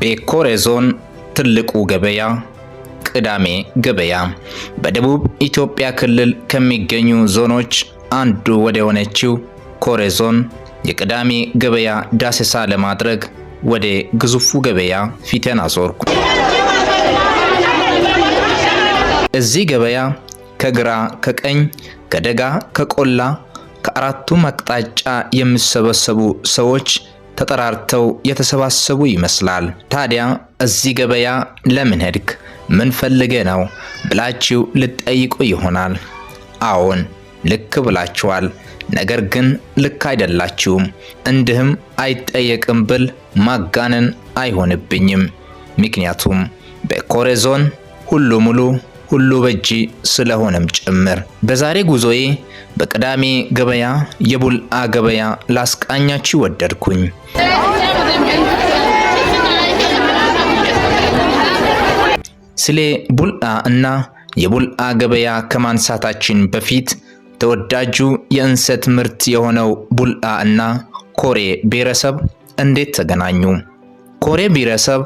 በኮሬ ዞን ትልቁ ገበያ ቅዳሜ ገበያ በደቡብ ኢትዮጵያ ክልል ከሚገኙ ዞኖች አንዱ ወደ ሆነችው ኮሬ ዞን የቅዳሜ ገበያ ዳሰሳ ለማድረግ ወደ ግዙፉ ገበያ ፊቴን አዞርኩ። እዚህ ገበያ ከግራ ከቀኝ፣ ከደጋ ከቆላ፣ ከአራቱም አቅጣጫ የሚሰበሰቡ ሰዎች ተጠራርተው የተሰባሰቡ ይመስላል። ታዲያ እዚህ ገበያ ለምን ሄድክ? ምን ፈልገህ ነው ብላችሁ ልትጠይቁ ይሆናል። አዎን፣ ልክ ብላችኋል። ነገር ግን ልክ አይደላችሁም። እንዲህም አይጠየቅም ብል ማጋነን አይሆንብኝም። ምክንያቱም በኮሬ ዞን ሁሉ ሙሉ ሁሉ በእጅ ስለሆነም ጭምር። በዛሬ ጉዞዬ በቅዳሜ ገበያ የቡልአ ገበያ ላስቃኛችሁ ወደድኩኝ። ስለ ቡልአ እና የቡልአ ገበያ ከማንሳታችን በፊት ተወዳጁ የእንሰት ምርት የሆነው ቡልአ እና ኮሬ ብሔረሰብ እንዴት ተገናኙ? ኮሬ ብሔረሰብ